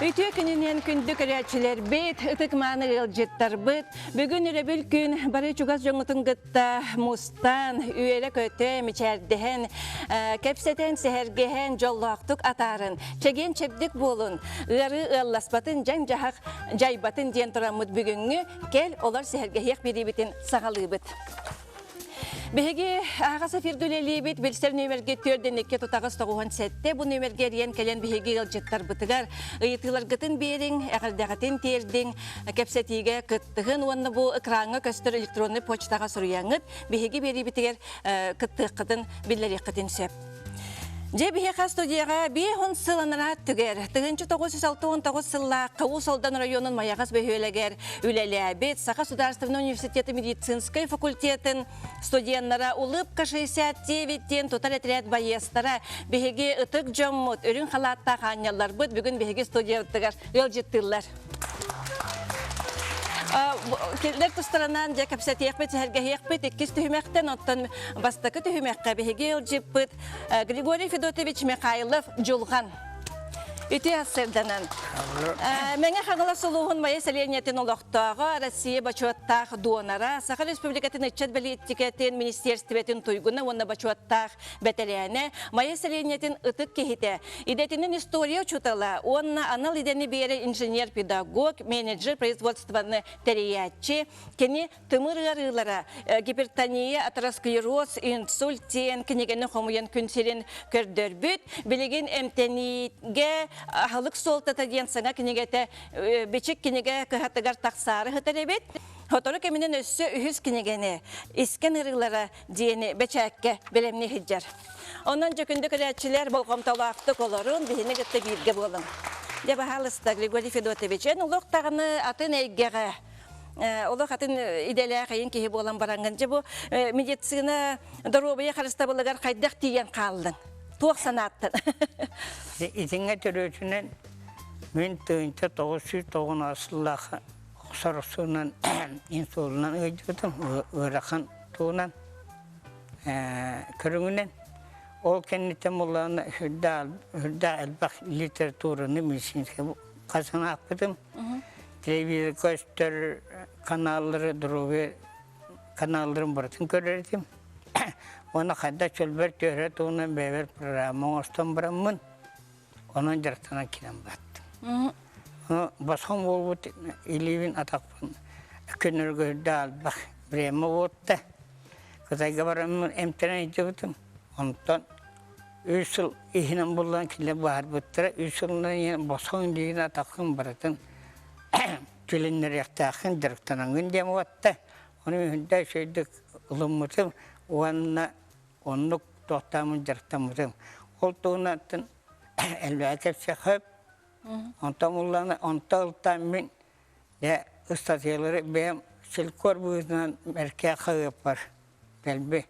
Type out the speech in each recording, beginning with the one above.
Үтүө күнүнэн күндү көрөөччүлэрбит, ытык-мааны ыалдьыттарбыт, бүгүн өрөбүл күн бары чугас дьоҥҥутун кытта мустан, үөрэ-көтө, мичээрдэһэн, кэпсэтэн, сэһэргэһэн, дьоллоохтук атаарын, чэгиэн-чэбдик буолун, ыарыы ыалласпатын, дьаҥ-дьаһах дьайбатын диэн тураммыт бүгүҥҥү кэл олор сэһэргэһиэх биэриибитин саҕалыыбыт. Биһиги аһаҕас эфиргэ үлэлиибит. Билсэр нүөмэргэ 4 2 тутаҕас 97 бу нүөмэргэ эрийэн кэлэн биһиги ыалдьыттарбытыгар ыйытыыларгытын биэриҥ, эҕэрдэҕитин тиэрдиҥ, кэпсэтиигэ кыттыһын уонна бу экраҥҥа көстөр электроннай почтаҕа суруйаҥҥыт биһиги биэриибитигэр кыттыаххытын биллэриэххитин сөп. Дьэ биһиэхэ студияҕа 50 сыл анараа түгэр 1969 сыллаахха Уус Алдан районун Майаҕас бөһүөлэгэр үлэлээбит Саха судаарыстыбаннай университеты медицинскэй факультетын студеннара Улыбка 69 диэн тутар этэрээт байыастара биһиги ытык дьоммут, үрүҥ халааттаах аанньалларбыт бүгүн биһиги студиябытыгар ыалдьыттыыллар. Кинилэр тустарынан дьэ кэпсэтиэхпит, сэһэргэһиэхпит иккис түһүмэхтэн, оттон бастакы түһүмэххэ биһиги ыалдьыппыт Григорий Федотович Михайлов Дьулҕан. Үтүө сырданан. Мэҥэ Хаҥалас улууһун Майа сэлиэнньэтин олохтооҕо, Россия бочуоттаах донора, Саха Республикатын ыччат бэлиитикэтин министиэрстибэтин туйгуна уонна бочуоттаах бэтэрээнэ, Майа сэлиэнньэтин ытык киһитэ, идэтинэн история учуутала уонна анал идэни биэрэр инженер-педагог, менеджер производствоны тэрийээччи, кини тымыр ыарыылара, гипертония, атеросклероз, инсульт диэн кинигэни хомуйан күн сирин көрдөрбүт. Билигин эмтэниигэ аһылык суолтата диэн саҥа кинигэтэ бичик кинигэ кыһатыгар тахсаары сытар эбит. Сотору кэминэн өссө үһүс кинигэни искэн ыарыылара диэни бэчээккэ бэлэмнии сылдьар. Онон дьөкүндү көрөөччүлэр болҕомтолоохтук олорун, биһини кытта бииргэ буолуҥ. Дьэ, баһаалыста, Григорий Федотович, эн олох даҕаны атын эйгэҕэ, олох атын идэлээх эйин киһи буолан бараҥҥын, дьэ бу медицина доруобуйа харыстабылыгар хайдах тиийэн хааллыҥ? Туох санааттан? Итинҥэ төрүөтүнэн мин 1909 сыллаах охсор-охсуунан инсулунан ыалдьыбытым, ыарахан туунан көрүҥүнэн. Ол кэнниттэн буллаҕына үрдээх элбэх литератураны медицинскэй хасан аахпытым. Телевизор көстөр каналлары, здоровье каналларын барытын көрөр этим. Уонна хайдах чөлбөр түһэрэ туһунан бэйэбэр программа оҥостон бараммын, Онон дьарыктанан киирэн баттым. Босхом буолбут илиибин атахпын көнөргө үрдэ албах время буотта. Кытайга бараммын эмтэнэн илдьибитим. Онтон үс сыл иһинэн буллан кинилэр баһарбыттара. Үс сылынан иһин босхоҥ илиигин атаххын барытын түлүннэриэхтээххин дьарыктанаҥҥын диэн буотта. Ону үһүндэ үчүгэйдик ылыммытым уонна Оннук туохтааммын дьарыктаммытым. Ол туһунан элбэҕи кэпсиэххэ Онтон уллана онто ылтаан мин дьэ ыстатыйалары бэйэм селькор быһыытынан бэркэ хаһыаппар дэлби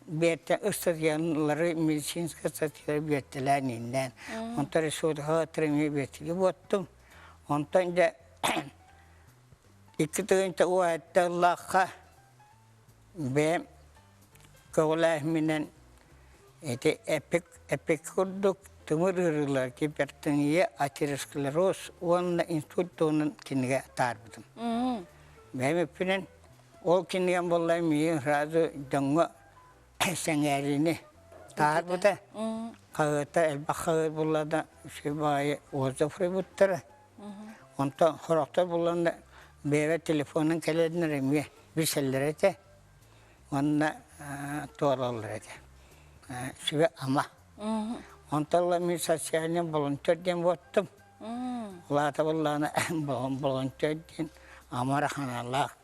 биэртэ ыстатыйалары медицинскэй статьялары биэртэлээн ииннээн онтон республикаҕа тремия биэртиги буоттум. Онтон дьэ 2 уһайта ыллаахха Бэйэм көҕүлээһимминэн ити эпик эпик курдук тымыр ыарыылар гипертония, атеросклероз уонна инсульт туһунан кинигэ таһаарбытым. Бэйэм үппүнэн ол кинигэм буолла миигин сразу дьоҥҥо сэҥээриини таһаарбыта. Хаһыата элбэх хаһыат буолла да үчүгэй баҕайы отзыв суруйбуттара. Онтон сорохтор булланна бэйэбэр телефонун кэлэннэр эмиэ билсэллэр этэ уонна туораллар этэ. Сүбэ-ама. Онтон ыла мин социальный волонтер диэн буоттум. Улаата буллаҕына волонтер диэн амарах аналлаах,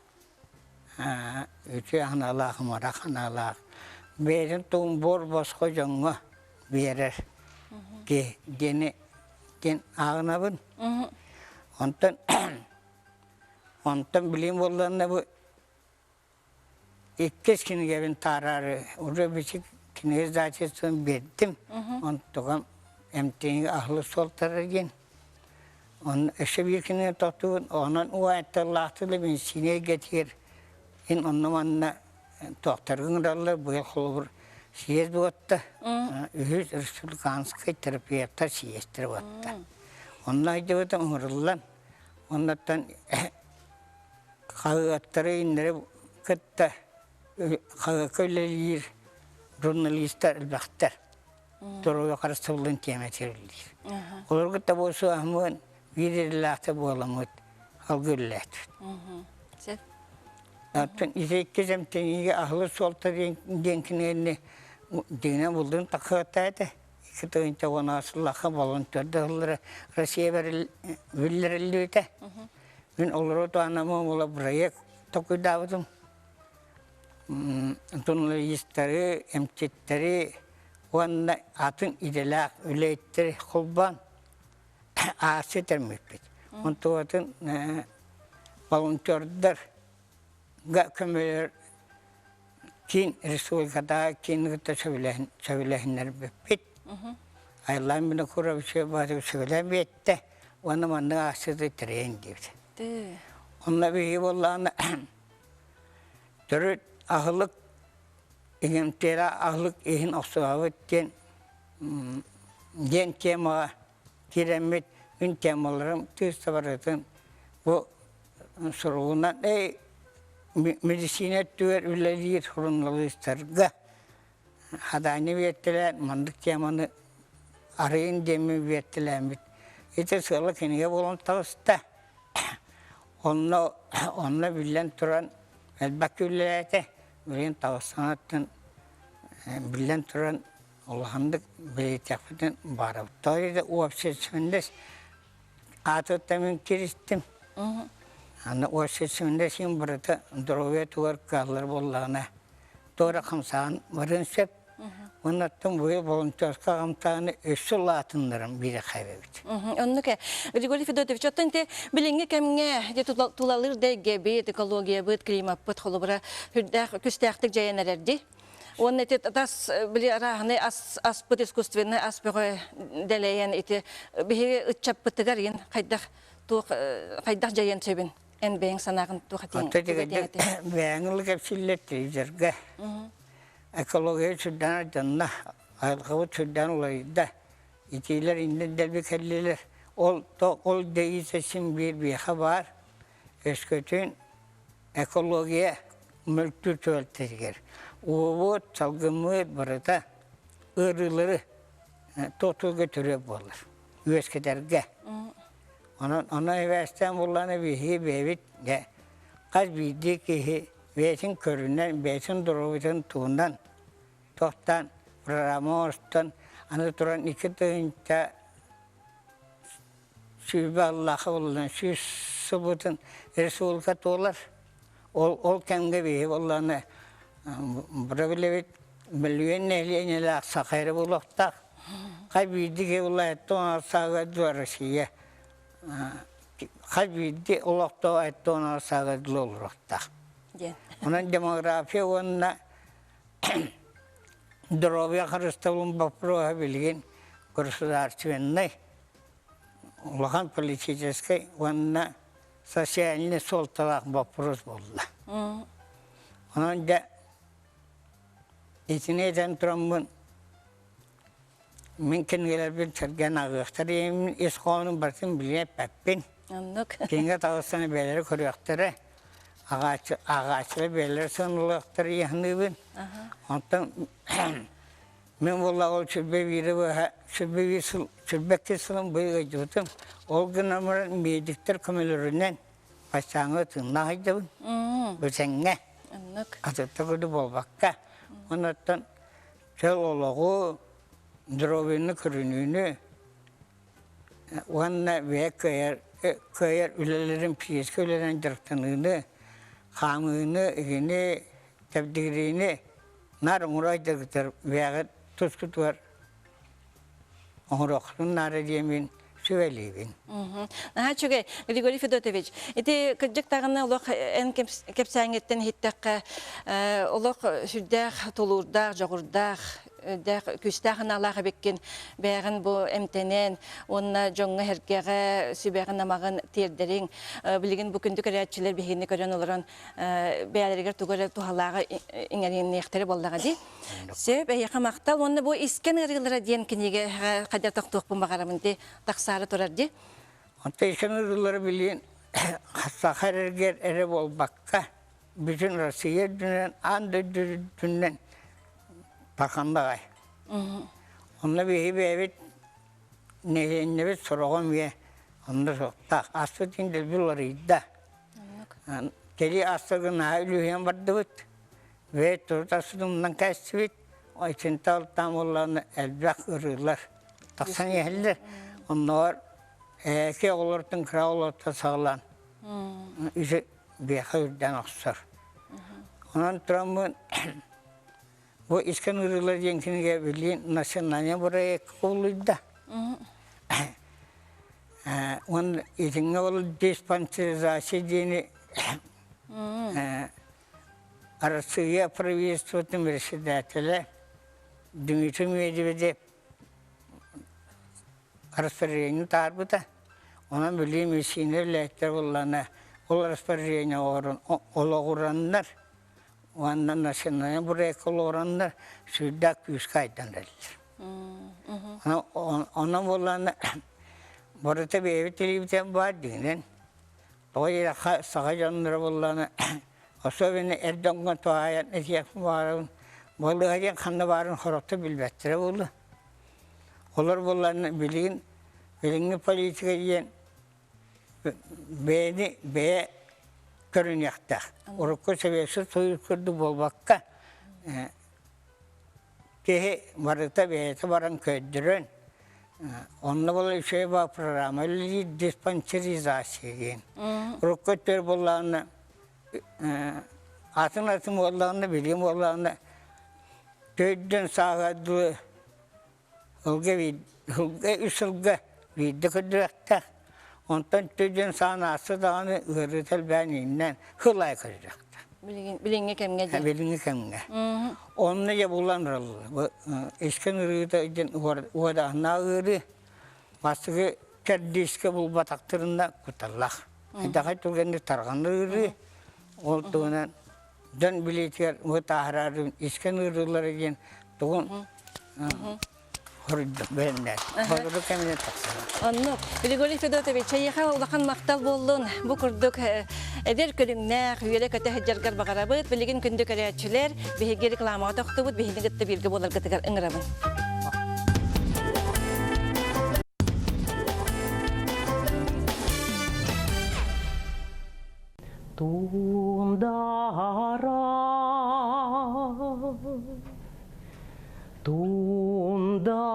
үтүө аналаах, амарах аналаах. Бэйэтин тугун буор босхо дьоҥҥо биэрэр киһи диэни диэн ааҕынабын. Онтон онтон билигин буоллаҕына бу иккис кинигэбин таараары уже бичик кинигэ издательствотын биэрдим. Онтугам эмтинигэ аһылы суолтара диэн. Онно өссө биир кинигэ тохтуубун. Онон уайталлаахтылы медицина эйгэтигэр ин онно-манна туохтарга ыҥыраллар быйыл холобур съезд буотта. Үһүс республиканскай терапевтар съезтэрэ буотта. Онно сылдьыбытым ыҥырыллан, оннуттан хаһыаттары иннэри кытта хаһыакка үлэлиир журналистар элбэхтэр. Доруобуйа харыстабылын тиэмэтигэр үлэлиир. Олору кытта буолсуһаммын биир идэлээхтэр буоламмыт алгы үлэлээтибит. Сөп. Оттон ити иккис эмтэниигэ аһылык суолта диэн кинигэни дьиҥинэн булдун тахсыахтаах этэ. 2010 сыллаахха волонтердар сыллара Россия биллэриллибитэ. Мин олору туһанаммын була проект толкуйдаабытым. Журналистары, эмчиттэри уонна атын идэлээх үлэһиттэри холбоон аасыы тэрмиппит. Онтугатын волонтердарга көмөлөр киин республикатааҕы киин кытта сөбүлэһиннэрбиппит. Айлаан Винокурович сөбүлээн биэттэ уонна маннык аасыыты тэрийэн диэбит. Онно биһиги буоллаҕына төрүт аһылык иҥэмтиэлээх аһылык иһин охсуһабыт диэн диэн темаҕа киирэммит мин темаларым тыыс барытын бу суругунан эй медицина өттүгэр үлэлиир суруналыыстарга хадаанньа биэртэлээн маннык теманы арыйын диэммин биэртэлээммит ити сыала кинигэ буолан таҕыста онно онно биллэн туран элбэх үлэлээтэ билигин таҕыстаҕыттан биллэн туран улаханнык бэлиэтиэхпитин баарабыт. Тоҕо да общественность аатыттан мин киристим. Аны общественность син барыта здоровье тугар кыаллар буоллаҕына туора хамсаан барыан сөп. Оннуттан быйыл волонтерска хамсааны өссө улаатыннаран биирэ хайбабыт. Оннук Григорий Федотович, оттон ити билиҥҥи кэмҥэ тулалыыр да эйгэбит, экологиябыт, климаппыт холобура сүрдээх күстээхтик дьайан эрэр дии. Уонна ити тас били арааһынай ас аспыт искусственнай ас бөҕө дэлэйэн ити биһиги ыччаппытыгар иин хайдах туох хайдах дьайыан сөбүн эн бэйэҥ санааҕын туох этиэҥ Бэйэҥ ылы кэпсииллэр телевизорга экология сүрдээн алдьанна айылҕабыт сүрдээн уларыйда итиилэр иннин дэлби кэллилэр ол ол дьайыыта син биир биэхэ баар өскөтүн экология мөлтүүр түбэлтэтигэр уобут, салгыммыт барыта ыарыылары тохтуурга төрүөт буолар, үөскэтэргэ. Онон онон эбээстээн буллаҕына биһиги бэйэбит дьэ хас биирдии киһи бэйэтин көрүнэн, бэйэтин доруобуйатын туһунан тохтоон программа оҥостон аны туран 2000 20 аллаха буоллун 100 сылбытын республика туолар. Ол, ол кэмҥэ биһи буоллаҕына бары билэбит мөлүйүөн нэһилиэнньэлээх саха эрэ буолуохтаах. Хас биирдии киһи буолла сааҕа дуу Россия хас биирдии олохтоох айттоон сааҕа дуу олоруохтаах. Онон демография уонна здоровье харыстабылын боппуруоһа билигин государственнай улахан политическай уонна социальнай суолталаах боппуруос буолла. Онон дьэ итини этэн тураммын мин кинигэлэрбин сэргээн ааҕыахтар диэммин ис хоһоонун барытын билиэ эппэппин. Оннук. Кинигэ таҕыстан бэйэлэрэ көрүөхтэрэ, ааҕааччы ааҕааччылар бэйэлэрэ сыаналыахтара дии саныыбын. Онтон Мин буоллаҕа ол 21 быһа 21 сыл 22 сылын быйыл ыйдыбытым. Ол гынан баран медиктэр көмөлөрүнэн баччааҥҥа тыыннаах ыйдыбын. Бүтэҥҥэ. Атыттар курдук буолбакка. Онуттан чөл олоҕу, здоровьены көрүнүүнү уонна бэйэ кыайар кыайар үлэлэрин физическэй үлэнэн дьарыктаныыны, хаамыыны, игини, тэбдигириини наар оҥоройдоргутар бэйэҕит тускутугар оҥоруоххутун наада диэммин сүбэлиибин. Наһаа үчүгэй, Григорий Федотович. Ити кырдьык даҕаны олох эн кэпсээҥҥиттэн иһиттэххэ, олох сүрдээх тулуурдаах, дьоҕурдаах. күүстээх аналаах эбиккин. Бэйэҕин бу эмтэнэн уонна дьоҥҥо-сэргэҕэ сүбэҕин-амаҕын тиэрдэриҥ. Билигин бу күндү көрөөччүлэр биһигини көрөн олорон бэйэлэригэр тугу эрэ туһалааҕы иҥэриниэхтэрэ буоллаҕа дии. Сөп, эйиэхэ махтал. Уонна бу искэн ыарыылара диэн кинигэҕэ хайдах тохтуохпун баҕарабын дии, тахсаары турар дии. Онтон искэн ыарыылара билигин саха эрэргэр эрэ буолбакка, бүтүн Россия үрдүнэн, аан дойду үрдүнэн тарҕаннаҕай. Онно биһи бэйэбит нэһилиэнньэбит сороҕо эмиэ онно суохтаах. Аспыт иһин дэлби уларыйда. Кэлии астарга наһаа үлүһүйэн бардыбыт. Бэйэ турут аспытын кээстибит. Итинтэ алтаан буоллаҕына элбэх ырыылар тахсан иһэллэр. Оннооҕор эки оҕолортон кыра оҕолортон саҕалаан үс биэхэ үрдээн охсор. Онон тураммын бу искэн ырыылар диэн кинигэ билигин национальный проект кубулуйда. Уонна итинҥэ ол диспансеризация диэни Арассыыйа правительствотын председателэ Дмитрий Медведев распоряжение таарбыта. Онон билии медицина үлэһиттэр буоллаҕына ол распоряжение олоҕураннар уонна национальный проекка олоҕураннар сүрдээх күүскэ айдан эрэллэр. Онон буоллаҕына барыта бэйэбит илиибитигэр баар дьиҥинэн. Тоҕо диэтэххэ саха дьонноро буоллаҕына особенно эр дьоҥҥо туһаайан этиэхпин баҕарабын балыыһа диэн ханна баарын хорохто билбэттэрэ буолуо. Олор буоллаҕына билигин билиҥҥи политика диэн бэйэни бэйэ көрүнүөхтээх. Урукку Советский Союз курдук буолбакка киһи барыта бэйэтэ баран көрдөрөн онно була үчүгэй баа программа үлэлиир диспансеризация диэн. Урукку өттүгэр буоллаҕына атын атын буоллаҕына билигин буоллаҕына төрдүн сааһыгар дылы Ылга ылга үс сылга биирдэ көрдөрүөхтээх. Онтон түрдүн саан ааста даҕаны ыарыыта элбээн иҥнэн сыл аайы көрдөрүөхтээх. Билигин билиҥҥи кэмҥэ дии. Билиҥҥи кэмҥэ. Онно дьэ булан ыраллар. Искэн ыарыыта диэн уодаһыннаах ыарыы бастакы кэрдиискэ булбатахтарына кутталлаах. Хайдахай түргэнник тарҕанар ыарыы. Ол туһунан дьон билиитигэр бу тааһыраарын искэн ыарыылара диэн тугун хоруйдук бэлэмнээн холобур кэминэн тахсар. Оннук. Григорий Федотович, эйиэхэ улахан махтал буоллун. Бу курдук эдэр көрүҥнээх, үөрэ-көтө сылдьаргар баҕарабыт. Билигин күндү көрөөччүлэр, биһиги рекламаҕа тохтубут, биһигини кытта бииргэ буоларгытыгар ыҥырабын. Тундара, тундара,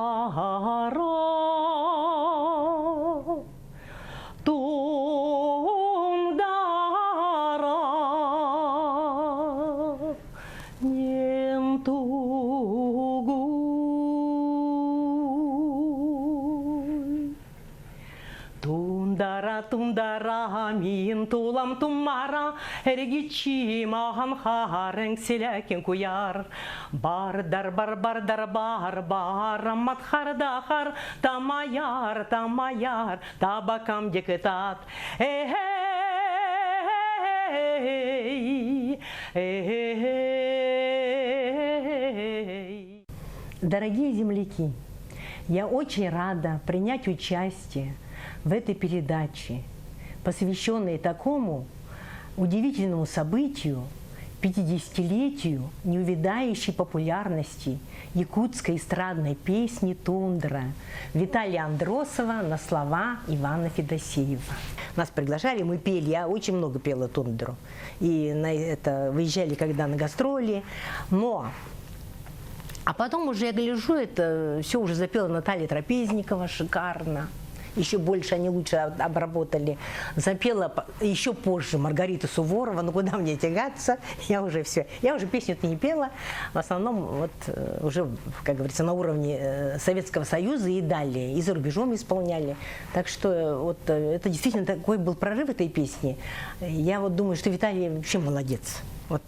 тундара, нем тугуй. Тундара, тундара, мин тулам тумара, эргиччи махан хаарын силэкин куяр. Бардар бар бардар бар бар матхардахар, тамаяр тамаяр, табакам декытат. Эй, эй, Дорогие земляки, я очень рада принять участие в этой передаче, посвященной такому удивительному событию, 50-летию неувядающей популярности якутской эстрадной песни «Тундра» Виталия Андросова на слова Ивана Федосеева. Нас приглашали, мы пели, я очень много пела «Тундру». И на это выезжали когда на гастроли, но а потом уже я гляжу, это все уже запела Наталья Трапезникова шикарно. Еще больше они лучше обработали. Запела еще позже Маргарита Суворова, ну куда мне тягаться, я уже все, я уже песню-то не пела. В основном вот э, уже, как говорится, на уровне э, Советского Союза и далее, и за рубежом исполняли. Так что э, вот это действительно такой был прорыв этой песни. Я вот думаю, что Виталий вообще молодец. Вот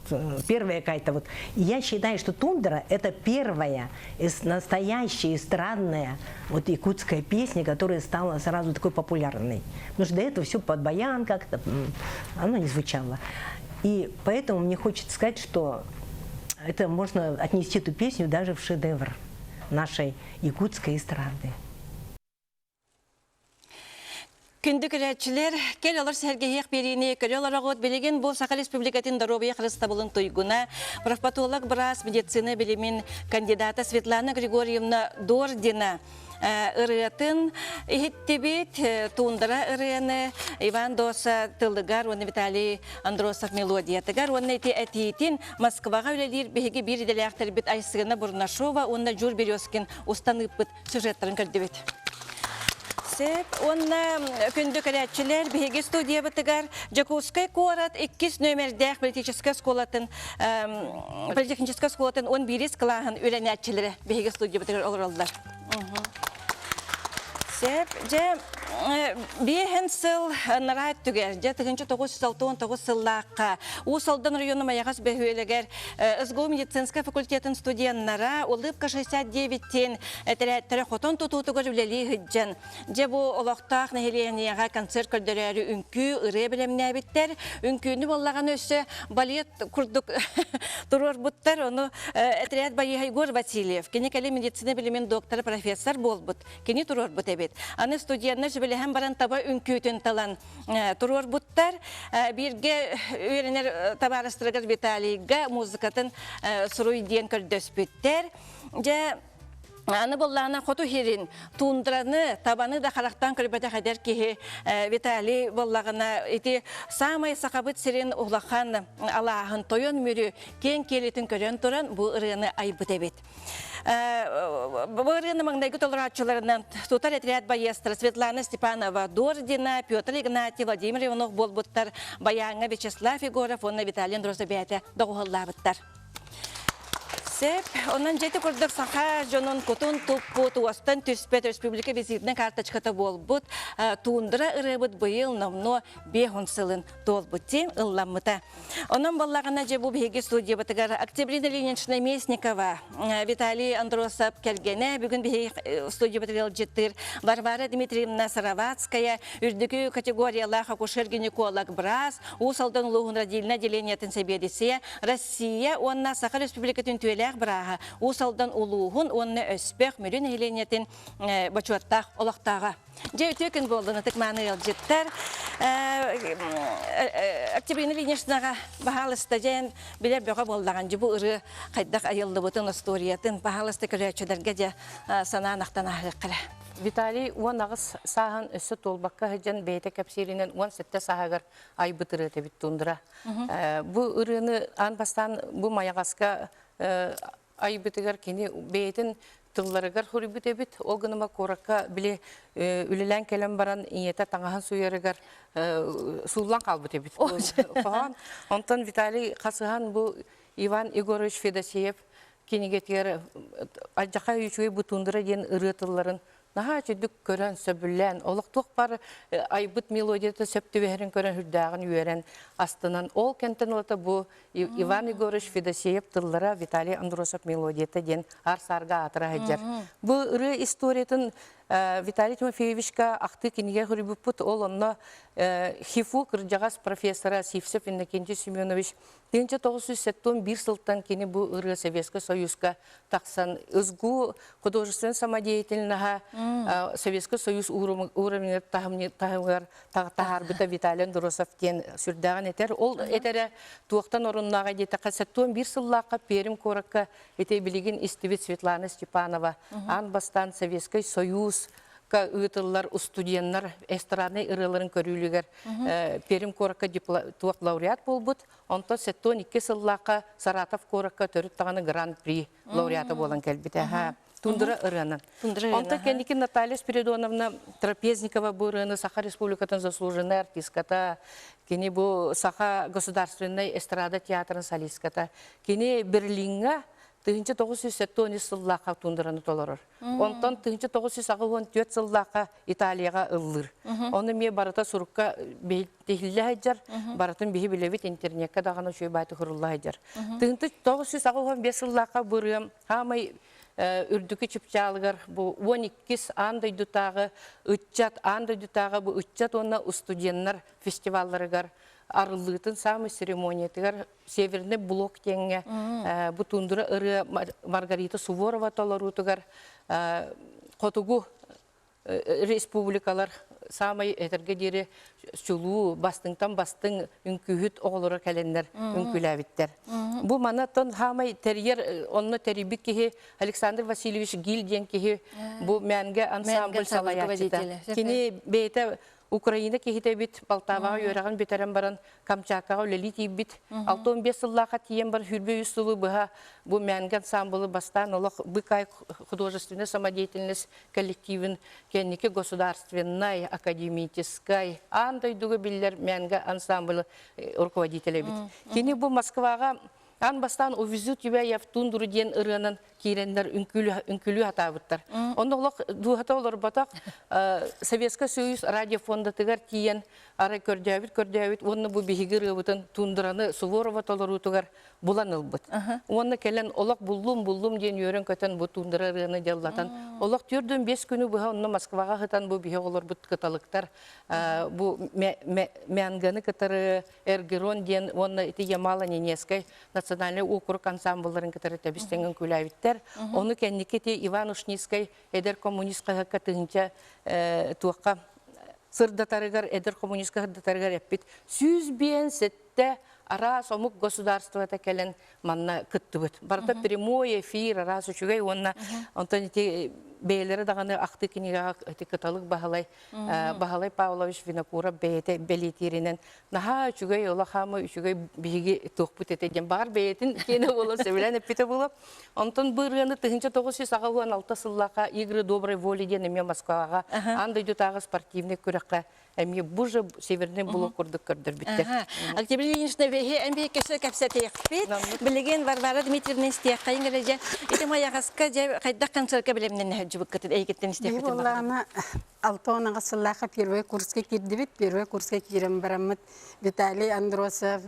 первая какая-то вот. И я считаю, что «Тундра» — это первая настоящая эстрадная вот якутская песня, которая стала сразу такой популярной. Потому что до этого все под баян как-то, оно не звучало. И поэтому мне хочется сказать, что это можно отнести эту песню даже в шедевр нашей якутской эстрады. Күндү көрөөччүлэр, кэл олор сэргэһиэх биэриини көрө олороҕут. Билигин бу Саха Республикатын доруобуйа харыстабылын туйгуна, профпатолог быраас медицина билимин кандидата Светлана Григорьевна Дордина ырыатын иһиттибит. Туундара ырыаны Иван Доса тылыгар уонна Виталий Андросов мелодиятыгар уонна ити этиитин Москваҕа үлэлиир биһиги биир идэлээхтэрбит Айсына Бурнашова уонна Жур Березкин устан ыыппыт сюжеттарын көрдүбүт. Сөп уонна күндү көрөөччүлэр биһиги студиябытыгар Дьокуускай куорат иккис нүөмэрдээх политическай оскуолатын политехническай оскуолатын 11 кылааһын үөрэнээччилэрэ биһиги студиябытыгар олороллор. Сөп дьэ биэһин сыл ынараа өттүгэр дьэ 1969 сыллаахха Уус Алдан району Майаҕас бөһүөлэгэр СГУ медицинскэй факультетын студеннара Улыбка 69-тин этэрээттэрэ хотон тутуутугар үлэлии сылдьан, дьэ бу олохтоох нэһилиэнньэҕэ концерт көрдөрөөрү үҥкүү, ырыа бэлэмнээбиттэр. Үҥкүүнү буоллаҕына өссө балет курдук туруорбуттар. Ону этэрээт байыаһа Егор Васильев, кини кэлин медицина билимин доктора, профессор буолбут, кини туруорбут эбит. Аны студеннар сүбэлэһэн баран таба үҥкүүтүн талан туруорбуттар. Бииргэ үөрэнэр табаарыстарыгар Виталийга музыкатын суруй диэн көрдөспүттэр. Дьэ, аны буоллаҕына хоту сирин туундраны, табаны да харахтаан көрбөтөх эдэр киһи Виталий буоллаҕына ити саамай сахабыт сирин улахан алааһын Тойон Мүрү киэҥ киэлитин көрөн туран бу ырыаны айбыт эбит. Бу ырыаны маҥнайгы толорооччуларынан тутар отряд байыастара Светлана Степанова Дордина, Петр Игнатьев, Владимир Иванов буолбуттар, байааҥҥа Вячеслав Егоров уонна Виталий Андросов бэйэтэ доҕуһуоллаабыттар. Сөп. Онон дьэти курдук саха дьонун кутун туппут, уостан түспэт республика визитнэй карточката буолбут туундра ырыабыт быйыл номнуо 5 сылын туолбут тиэн ылламмыта. Онон буоллаҕына дьэ бу биһиги студиябытыгар Октябрина Ильинична Местникова, Виталий Андросов кэргэнэ, бүгүн биһиги студиябытыгар ыалдьыттыыр Варвара Дмитриевна Сыроватская, үрдүкү категориялаах акушер-гинеколог быраас, Уус Алдан улууһун родильнай отделениетын сэбиэдиссэйэ, Россия уонна Саха Республикатын үтүөлээх бырааһа, Уус Алдан улууһун уонна Өспөх Мүрү нэһилиэнньэтин бочуоттаах олохтооҕо. Дьэ, үтүө күн буоллун, ытык-мааны ыалдьыттар. Октябрина Ильиничнаҕа баһаалыста дьэн билэр бөҕө буоллаҕын, дьэ бу ырыа хайдах айыллыбытын, остуоруйатын, баһаалыста көрөөччүлэргэ дьэ санаан ахтан ааһыахха эрэ. Виталий 18 сааһын өссө туолбакка сылдьан бэйэтэ кэпсииринэн 17 сааһыгар айбыт ырыата эбит тундра. Бу ырыаны аан бастаан бу Майаҕаска айбытыгар кини бэйэтин тылларыгар суруйбут эбит. Ол гыныма куоракка били үлэлээн кэлэн баран ийэтэ таҥаһын сууйарыгар сууллан хаалбыт эбит. Хоһоон. Онтон Виталий хасыһан бу Иван Егорович Федосеев кинигэтигэр Алдьархай үчүгэй бу тундра диэн ырыа тылларын наһаа үчүгдүк көрөн, сөбүлээн, олох туох баар айбыт мелодията сөп түбэһэрин көрөн үрдээҕин үөрэн, астынан, ол кэмтэн ылата бу Иван Егорович Федосеев тыллара Виталий Андросов мелодията диэн аар-саарга аатыра сылдьар. Бу ырыа историятын Виталий Тимофеевичка ахтыы кинигэ суруйбуппут, ол онно ХИФУ кырдьаҕас профессора Сивцев Иннокентий Семенович 1971 сылтан кини бу ырыа Советскай Союзка тахсан СГУ художественной самодеятельноһа Советский Союз уровеньгар таһымыгар таһаарбыта Виталий Андросов диэн сүрдээҕин этэр. Ол этэрэ туохтан оруннааҕа диэтэххэ, 71 сыллаахха Пермь куоракка ити билигин истибит Светлана Степанова аан бастаан Советский Союз ыытыллар студеннар эстраднай ырыаларын көрүүлүгэр Пермь куоракка туох лауреат буолбут. Онтон 72 сыллаахха Саратов куоракка төрүт даҕаны гран-при лауреата буолан кэлбитэ. Тундра ырыанан. Онтон кэнники Наталья Спиридоновна Трапезникова бу ырыаны Саха Республикатын заслуженнай артистката, кини бу Саха государственнай эстрада театрын солистката. Кини Берлиҥҥа 1973 сыллаахха туундараны толорор. Онтон 1984 сыллаахха Италияҕа ыллыыр. Ону эмиэ барыта сурукка тиһиллэ сылдьар, барытын биһи билэбит, интернеккэ даҕаны үчүгэй баайты хурулла сылдьар. 1985 сыллаахха бу ырыам хаамай үрдүкү чыпчаалыгар бу 12 аан дойдутааҕы ыччат, аан дойдутааҕы бу ыччат уонна студеннар фестивалларыгар арыллыытын саамай церемониятыгар Северный блок диэҥҥэ бу тундра ырыа Маргарита Суворова толоруутугар хотугу республикалар саамай этэргэ диэри чулуу бастыҥтан бастыҥ үҥкүүһүт оҕолоро кэлэннэр үҥкүүлээбиттэр. Бу манаттан хаамай тэрийэр онно тэрийбит киһи Александр Васильевич Гиль диэн киһи бу Мэнгэ ансамбль салайааччыта. Кини бэйэтэ Украина киһитэ эбит, Полтаваҕа үөрэҕин бүтэрэн баран Камчаткаҕа үлэлии тиийбит. 65 сыллаахха тиийэн бар 23 сылы быһа бу Мэнгэ ансамблы бастаан олох Быкай художественная самодеятельность коллективин кэнники государственнай, академическай, аан дойдуга биллэр Мэнгэ ансамблы руководитель эбит. Кини бу Москваҕа Аан бастаан «Увезу тебя я в тундру» диэн ырыанан киирэннэр үҥкүүлүү сатаабыттар. Онно олох дууһата олорботох Советскай Союз радиофондатыгар тиийэн арай көрдөөбүт көрдөөбүт уонна бу биһиги ырыабытын тундраны Суворова толоруутугар булан ылбыт. Уонна кэлэн олох буллум буллум диэн үөрэн-көтөн бу тундра ырыаны дьаллатан олох түөрдүн биэс күнү быһа онно Москваҕа сытан бу биһи оҕолорбут кыталыктар бу Мянганы кытары Эргерон диэн уонна ити Ямало-Ненецкэй национальнай уокурук ансамблларын кытары тэбис-тэҥ үҥкүүлээбиттэр. Ону кэнники ити Иван Ушницкай эдэр коммунист хаһыакка тыһыынча туохха сырдатарыгар, эдэр коммунистка сырдатарыгар эппит 157 араас омук государствота кэлэн манна кыттыбыт. Барыта прямой эфир, араас үчүгэй уонна онтон ити бэйэлэрэ даҕаны ахтыы кинигэҕэ ити Кыталык Баһылай Баһылай Павлович Винокуров бэйэтэ бэлиэтииринэн наһаа үчүгэй улахаамы үчүгэй биһиги туохпут этэ диэн баҕар бэйэтин киэнэ буолан сөбүлээн эппитэ буолуо. Онтон бу ырыаны 1986 сыллаахха Игры доброй воли диэн эмиэ Москваҕа аан дойдутааҕы спортивнай күрэххэ эмиэ бу же Северный блок курдук көрдөрбүттэр. Октябрь Ильинична биһи эн биһи кэсө кэпсэтиэхпит. Билигин Варвара Дмитриевна истиэххэйин эрэ дьэ ити Майаҕаска дьэ хайдах концертка бэлэмнэнэ сылдьыбыккытын эйгиттэн истиэхпитин Буоллаҕына 66 сыллаахха первый курска киирдибит. Первый курска киирэн бараммыт Виталий Андросов,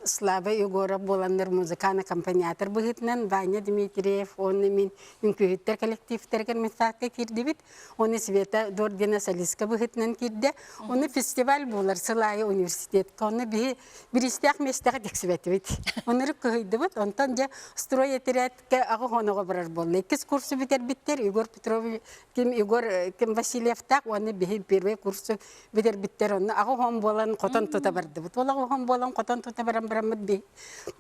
Слава Егоров буоланнар музыкант аккомпаниатор быһыытынан Ваня Дмитриев уонна мин үҥкүүһүттэр коллективтэригэр медсадка киирдибит. Оны Света Дордина солистка быһыытынан киирдэ. Оны фестиваль буолар сыл аайы университетка. Оны биһи биристээх миэстэҕэ тиксибэтибит. Оннору кыһыйдыбыт. Онтон дьэ строй этэрээткэ аҕа хоноҕо барар буолла. Иккис курсу бүтэрбиттэр Егор Петрович ким Егор ким Васильевтаах уонна биһи первый курсу бүтэрбиттэр. Онно аҕа хон буолан хотон тута бардыбыт. Ол аҕа хон буолан хотон тута баран бараммыт биһи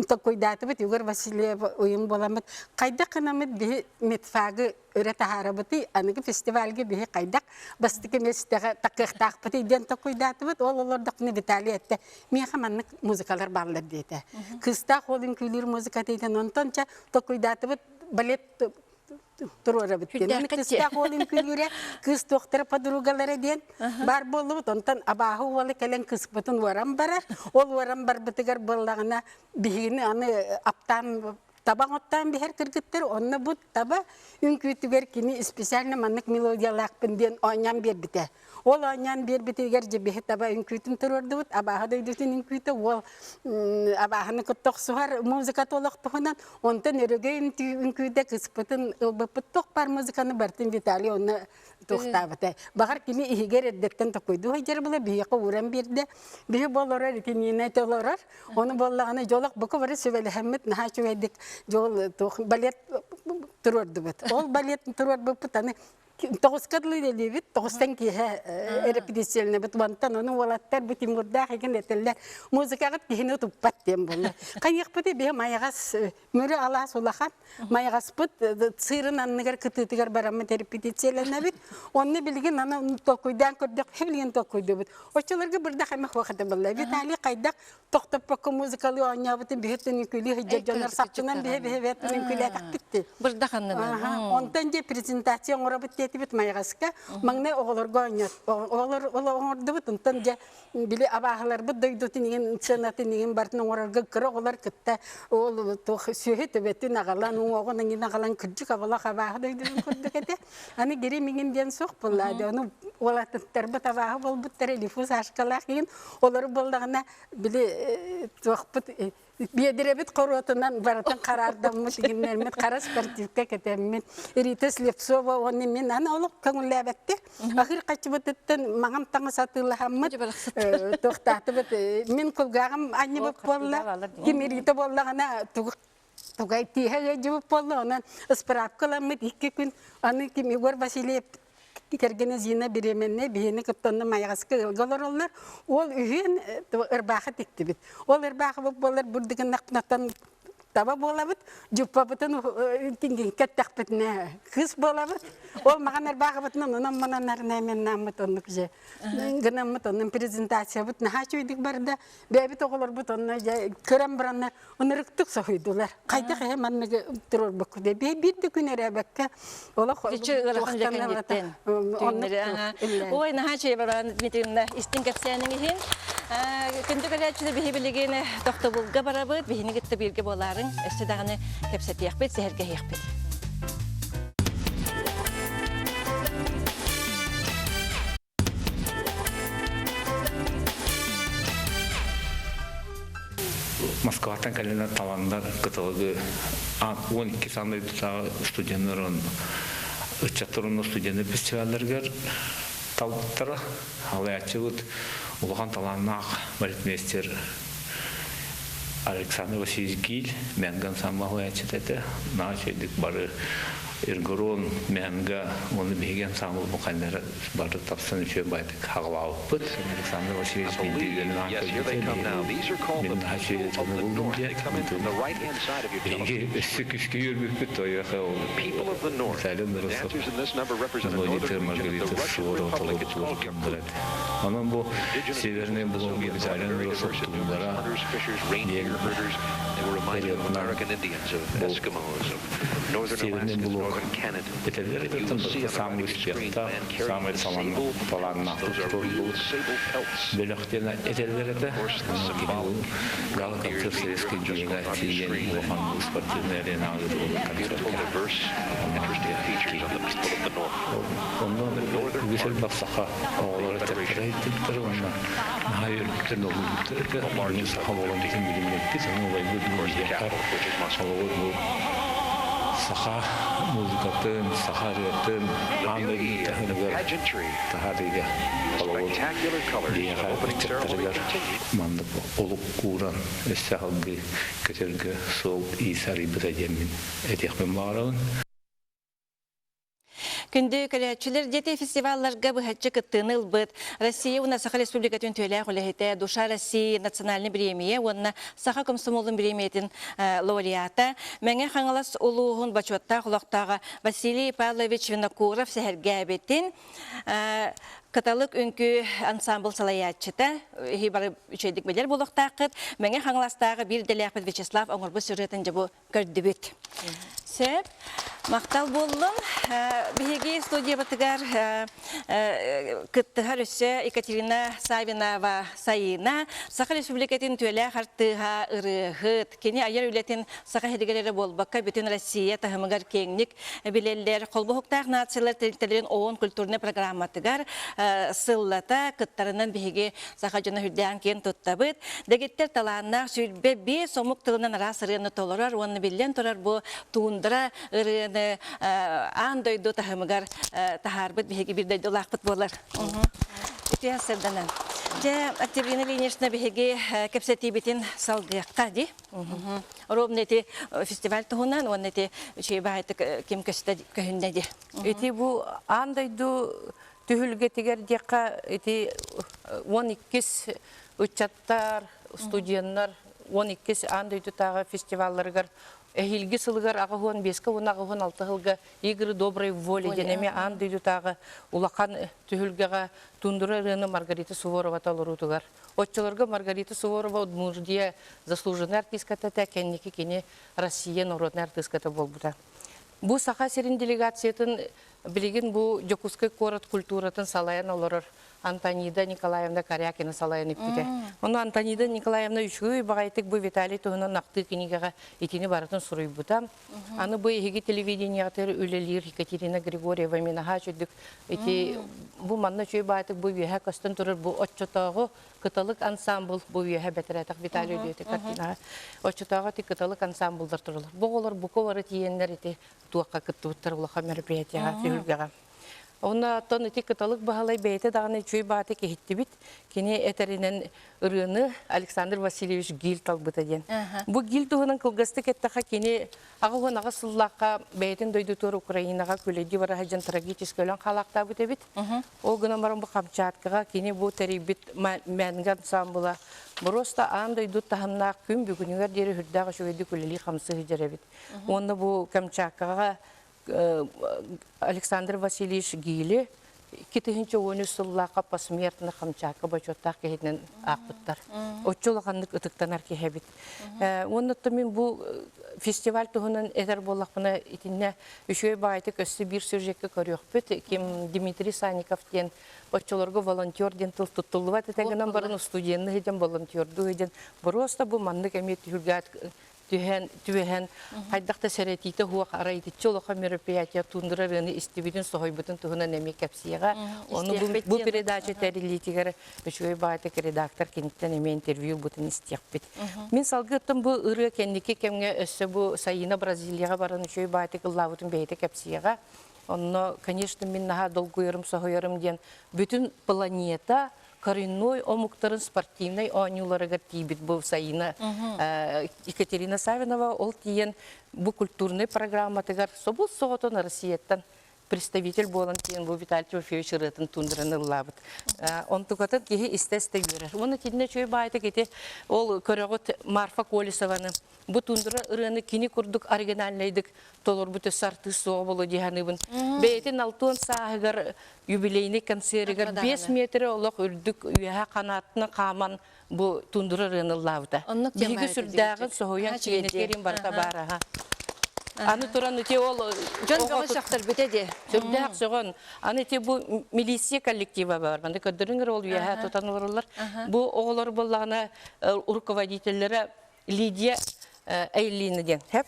токкуйдаатыбыт Егор Васильев уйун буоламмыт. Хайдах гынаммыт биһи медфагы өрө таһаарабытый, аныгы фестивальга биһи хайдах бастакы миэстэҕэ такыахтаахпытый диэн толкуйдаатыбыт. Ол олордохпуна Виталий эттэ, миэхэ маннык музыкалар бааллар диэтэ. Кыыстаах уол үҥкүүлүүр музыката диэн онтон чэ толкуйдаатыбыт балет туруорабыт диэн. Кыыстаах уол үҥкүүлүүрэ, кыыс туохтара подругалара диэн баар буоллубут. Онтон абааһы уола кэлэн кыыспытын уоран барар. Ол уоран барбытыгар буоллаҕына биһигини аны аптаан таба оттоон биһэр кыргыттар онно бу таба үҥкүүтүгэр кини специально маннык мелодиялаахпын диэн оонньоон биэрбитэ. Ол оонньоон биэрбитигэр дьэ таба үҥкүүтүн туруордубут, абааһы дойдутун үҥкүүтэ уол абааһыны кытта охсуһар музыка толох туһунан, онтон өрөгөй үҥкүүтэ кыспытын ылбыппыт туох баар музыканы барытын Виталий онно туохтаабыта. Баҕар кини иһигэр эрдэттэн токуйдуу сылдьар була биһиэхэ ууран биэрдэ. Биһи бу олорор итиниинэ толорор. Ону буоллаҕына дьолох бука бары сүбэлэһэммит наһаа үчүгэйдик дьол туох балет туруордубут. Ол балет туруорбуппут аны тоҕуска дылы үлэлиибит, тоҕустан киэһэ репетицияланабыт. Онтон ону уолаттар бу Тимурдаах игин этэллэр, музыкаҕыт киһини туппат диэн буолла. Хайыахпытый биһи майаҕас Мүрү алаас улахан, майаҕаспыт сыырын анныгар кытыытыгар бараммыт репетицияланабыт. Онно билигин аны толкуйдаан көрдөхпүт, билигин толкуйдуубут. Оччолорго бырдах эмэх вахата буолла. Виталий хайдах тохтоппокко музыкалыы оонньообутун биһиттэн үҥкүүлүү сылдьар дьоннор сапчынан биһи биһи бэттэн үҥкүүлээтэхпит Бырдах аннынан. Онтон дьэ презентация оҥоробут. этибит Майаҕаска. Маҥнай оҕолорго оонньот оҕолор оҥордубут. Онтон дьэ били абааһыларбыт дойдутун иҥин сыанатын иҥин барытын оҥорорго кыра оҕолор кытта ол туох сүөһү төбөтүн аҕалан уҥуоҕун иҥин аҕалан кырдьык абалах абааһы дойдутун курдук этэ. Аны гирим иҥин диэн суох буолла. Ону уолаттарбыт абааһы буолбуттар Элифу Сашкалаах иҥин олору буоллаҕына били туохпут биэдирэбит хоруотунан барытын хараардаммыт игиннэрмит хара спортивка кэтэммит Рита Слепцова уонна мин аны олох көҥүллээбэттэр ахыр хаччыбытыттан маҥан таҥас атыылаһаммыт туохтаатыбыт мин кулгааҕым анньыбыт буолла ким Рита буоллаҕына тугу тугай тииһэ ыалдьыбыт буолла онон ыспыраапка ыламмыт икки күн аны ким Егор Васильев кэргэнэ Зина беременная биһини кытта онно Майаҕаска ыалга олороллор. Ол үһүөн ырбаахы тиктибит. Ол ырбаахыбыт буолар бурдугуннахпынаттан таба буолабыт, дьуппабытын кэттэхпитинэ кыыс буолабыт. Ол маҕан ырбаахыбытынан онон манан арнайменнааммыт оннук же гынаммыт оннун презентациябыт наһаа үчүгэйдик барда. Бэйэбит оҕолорбут онно дьэ көрөн бараннар ынырыктык соһуйдулар. Хайдах эһэ манныгы туруорбукку де биир да күн эрээбэккэ олох ыарахан дьэкэнниттэн Ой, наһаа үчүгэй баран Дмитриевна истиҥ кэпсээниҥ иһин. Күндү көрөөччүлэр биһи билигин тохтобулга барабыт, биһини кытта бииргэ буолаарыҥ, өссө даҕаны кэпсэтиэхпит, сэһэргэһиэхпит. Москваттан кэлэннэр таланнар кыталыгы 12 саҥа дойдутааҕы студеннар ыччаттар уонна студеннар фестивалларыгар талбыттара. Халайааччыбыт улахан талааннаах балетмейстер Александр Васильевич Гиль Мянган самма халайааччыта этэ. Наһаа үчүгэйдик бары Иргорон, Мянга уонна биһиги ансамблбын хайдара бары тапсан үчүгэй байтык хаҕалаабыппыт. Александр Васильевич биирдиилэрин аан көрбүтэ, мин наһаа үчүгэй тылы буллум диэн. Биһиги өссө күүскэ үөрбүппүт, тойоха ол Виталий Норосов мелодиятыгар Маргарита Суворова толорбут Онон бу Северный блоги Виталий Норосов туһулара диэн ырыатынан бу Северный блок этэллэр эбэтэр барыта саамай успехтаах, саамай талааннаахтык туруоруллубут бөлөх диэн этэллэр этэ. Гала-концерт Советской делегации диэн улахан спортивный аренаҕа ыытыллыбыт концертка Онно үгүс элбэх саха оҕолоро тэптэрэ иһиттибиттэр уонна наһаа үөрбүттэр, долгуйбуттар этэ. Билигин саха буолан бүтүн билиммэппит, ону убайбыт биһиэхэ холобур бу саха музыкатын, саха ырыатын аан дойду таһымыгар таһаарыыга холобур биһиэхэ ыччаттарыгар маннык олук ууран өссө салгыы көтөргө суол-иис арыйбыта диэммин этиэхпин баҕарабын. Күндү көрөөччүлэр дети фестивалларга быһаччы кыттыыны ылбыт Россия уонна Саха Республикатын үтүөлээх үлэһитэ Душа России национальный бириэмийэ уонна Саха комсомолун бириэмийэтин лауреата Мэҥэ Хаҥалас улууһун бочуоттаах олохтооҕо Василий Павлович Винокуров сэһэргээбитин Кыталык үҥкүү ансамбл салайааччыта иһи бары үчүгэйдик билэр буолуохтааххыт Мэҥэ Хаҥаластааҕы биир идэлээхпит Вячеслав оҥорбут сюжетын дьэ бу көрдүбүт. Сөп. Махтал буоллун. Биһиги студиябытыгар кыттыһар өссө Екатерина Савинова Сайыына, Саха Республикатын түөлээх артыыһа, ырыаһыт. Кини айар үлэтин саха иһигэр эрэ буолбакка, бүтүн Россия таһымыгар киэҥник билэллэр. Холбоһуктаах нациялар тэрилтэлэрин ООН культурнай программатыгар сыллата кыттарынан биһиги саха дьоно үрдээн киэн туттабыт. Дэгиттэр талааннаах 25 омук тылынан араас ырыаны толорор уонна биллэн турар бу туундра ырыаны аан дойду таһымыгар таһаарбыт биһиги биир дойдулаахпыт буолар. Үтүө сырданан. Дьэ, Октябрина Ильинична биһиги кэпсэтиибитин салгыахха дии. Ровно ити фестиваль туһунан уонна ити үчүгэй баайтык ким көстө көһүннэ дии. Ити бу аан дойду түһүлгэтигэр диэххэ ити 12 ыччаттар, студеннар 12 аан дойдутааҕы фестивалларыгар эһиилги сылыгар 85-ке уонна 86 сылга Игры доброй воли диэн эмиэ аан дойдутааҕы улахан түһүлгэҕэ Тундра ырыаны Маргарита Суворова толоруутугар. Оччолорго Маргарита Суворова Удмуртия заслуженный артистката этэ, кэнники кини Россия народнай артистката буолбута. Бу Саха сирин делегациятын. Билигин бу Дьокуускай куорат культуратын салайан олорор Антонида Николаевна Корякина салайан иппитэ. Ону Антонида Николаевна үчүгэй баҕайытык бу Виталий туһунан ахтыы кинигэҕэ итини барытын суруйбута. Аны бу эһиги телевидениеҕытыгар үлэлиир Екатерина Григорьева мин аһаа үчүгдүк ити бу манна үчүгэй баҕайытык бу үөһэ көстөн турар бу оччотооҕу Кыталык ансаамбыл бу үөһэ бэтэрэтэх Виталий Ильич картинаҕа оччотооҕу ити Кыталык ансаамбыллар тураллар. Бу оҕолор бука бары тиийэннэр ити туохха кыттыбыттар улахан мероприятиеҕа түһүлгэҕэ. Онно оттон ити Кыталык Баһылай бэйэтэ даҕаны үчүгэй бааты киһиттибит. Кини этэринэн ырыаны Александр Васильевич Гиль талбыта диэн. Бу Гиль туһунан кылгастык эттэххэ кини 88 сыллаахха бэйэтин дойдутугар Украинаҕа күлэйдии бара сылдьан трагически өлөн хаалаахтаабыт эбит. Ол гынан баран бу Камчаткаҕа кини бу тэрийбит Мэнгэ ансаамбыла боруоста аан дойду таһымнаах күн бүгүнүгэр диэри үрдээх үчүгэйдик үлэлии-хамсыы сылдьар эбит. Уонна бу Камчаткаҕа Александр Васильевич Гили 2013 сыллаахха посмертно Камчатка бочуоттаах киһитинэн аахпыттар. Оччо улаханнык ытыктанар киһи эбит. Уонна мин бу фестиваль туһунан этэр буоллахпына итиннэ үчүгэй баҕайытык өссө биир сюжекка көрүөхпүт. Ким Дмитрий Санников диэн оччолорго волонтер диэн тыл туттуллубат этэ гынан баран студенны сылдьан волонтердуу сылдьан боруоста бу маннык эмиэ түһүлгэ түһэн түбэһэн хайдах да сэрэтиитэ суох арай итиччэ улахан мероприятие тундра ырыаны истибитин соһуйбутун туһунан эмиэ кэпсиэҕэ. Ону бу, бу передача тэриллиитигэр үчүгэй баҕайытык редактор киниттэн эмиэ интервью ылбытын истиэхпит. Мин салгыаттан бу ырыа кэнники кэмҥэ өссө бу Саина Бразилияҕа баран үчүгэй баҕайытык ыллаабытын бэйэтэ кэпсиэҕэ. Онно, конечно, мин наһаа долгуйарым, соһуйарым диэн бүтүн планета коренной омуктарын спортивнай оонньууларыгар тиийбит бу Саина Екатерина Савинова ол тиийэн бу культурнай программатыгар собус соҕотон Россияттан представитель буолан тиийэн бу Виталий Тимофеевич ырыатын туундаран ыллаабыт. Онтукатын киһи истэ-истэ үөрэр. Уонна кинини үчүгэй баайытык ити ол көрөҕүт Марфа Колесованы бу тундра ырыаны кини курдук оригинальнайдык толорбут өссө артыыс суоҕа буолуо дии саныыбын. Бэйэтин алтыан сааһыгар юбилейный концеригэр 5 метрэ олох үрдүк үөһэ ханаатынан хааман бу тундра ырыаны ыллаабыта. Биһиги сүрдээҕин соһуйан киинэтигэр барыта баар аха. Аны туран ити ол дьон бөҕө сөхтөрбүтэ дии. Сүрдээх сөҕөн. Аны ити бу милиция коллектива бар. Манда көрдөрүҥ ол үөһэ тутан олороллор. Бу оҕолор буоллаҕына руководителлэрэ Лидия Эйлина диэн хэп.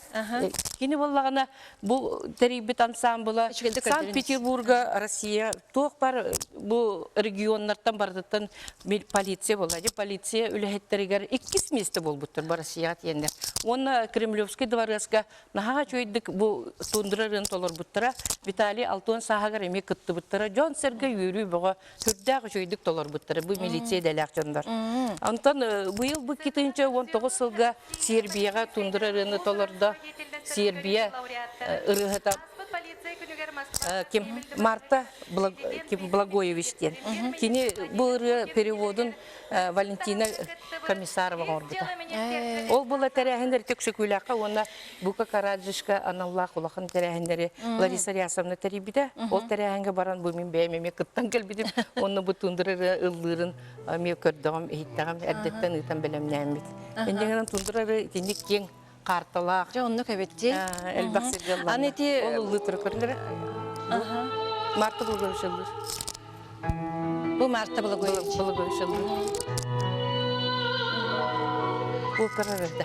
Кини буоллаҕына бу тэрийбит ансаамбыла Санкт-Петербурга Россия туох бар бу регионнартан барытыттан полиция буолла. Полиция үлэһиттэригэр иккис миэстэ буолбуттар бу Россияҕа тиэннэр. Уонна Кремлевский дворецка наһаа үчүгэйдик бу тундра ырыын толорбуттара. Виталий Алтон сааһыгар эмиэ кыттыбыттара. Дьон-сэргэ үөрүү бөҕө сүрдээх үчүгэйдик толорбуттара бу милиция идэлээх дьоннор. Онтон быйыл бу 2019 сылга Сербияҕа тундра ырыаны толордо. Сербия ырыаһыта ким Марта Благоевич диэн. Кини бу ырыа переводун Валентина Комиссарова оҥорбута. Ол була тэрээһиннэр Төксөкүүлээххэ уонна Бука Караджишка аналлаах улахан тэрээһиннэри Лариса Рясовна тэрийбитэ. Ол тэрээһиҥҥэ баран бу мин бэйэм эмиэ кыттан кэлбитим. Онно бу тундра ыллыырын эмиэ көрдөҕүм, иһиттэҕим, эрдэттэн ыытан бэлэмнээммит. Инньэ тундра итинник киэҥ карталаах. Дьэ оннук эбит дии. Элбэх сиргэ ылланна. Аны ити Ол ыллыы тура көрүллэрэ. Марта Благоевич ыллыыр. Бу Марта Благоевич. Благоевич ыллыыр. Опера эрдэ.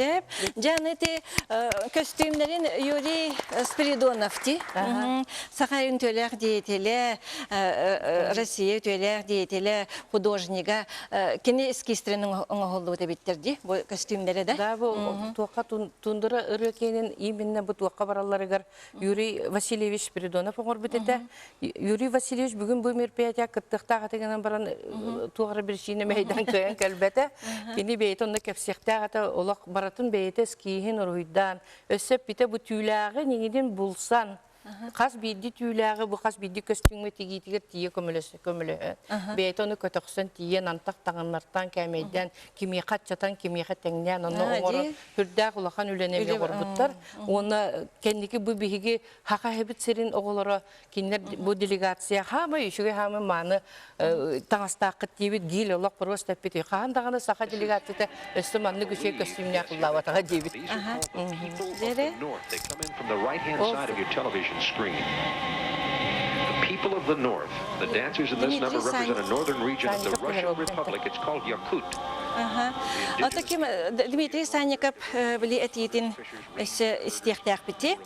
Сөп. Дьэ, аны ити көстүүмнэрин Юрий Спиридонов ти. Саха үтүөлээх деятелэ, Россия үтүөлээх деятелэ, художнига. Кини эскизтерин оҥоһуллубут эбиттэр дии, бу көстүүмнэрэ да. Да, бу туохха тундра ырыа киэнин именно бу туохха баралларыгар Юрий Васильевич Спиридонов оҥорбут этэ. Юрий Васильевич бүгүн бу мероприятия кыттыахтаах этэ гынан баран туох эрэ причина мэһэйдээн кыайан кэлбэтэ. Кини бэйэтэ онно кэпсиэхтээх этэ, олох барытын бэйэтэ эскииһин уруһуйдаан, өссө эппитэ бу түүлээҕи ньиҥинин булсан. Хас биирдии түүлээҕи бу хас биирдии көстүүмҥэ тигиитигэр тиийэ көмөлөһөн, бэйэтэ ону көтөхсөн тиийэн антах таҥыннартаан кээмэйдээн кимиэхэ аччатан, кимиэхэ тэҥнээн онно оҥорон сүрдээх улахан үлэни эмиэ оҥорбуттар. Уонна кэнники бу биһиги Хаха эһэбит сирин оҕолоро кинилэр бу делегация хаамай үчүгэй хаамай мааны таҥастааххыт диэбит гиил олох просто эппит хаһан даҕаны саха делегацията өссө маннык үчүгэй көстүүмнээх ыллаабатаҕа диэбит. The people of the North, the dancers in this number represent a northern region of the Russian Republic. It's called Yakut. Ото ким Дмитрий Санников били этиитин өссө истиэхтээхпити.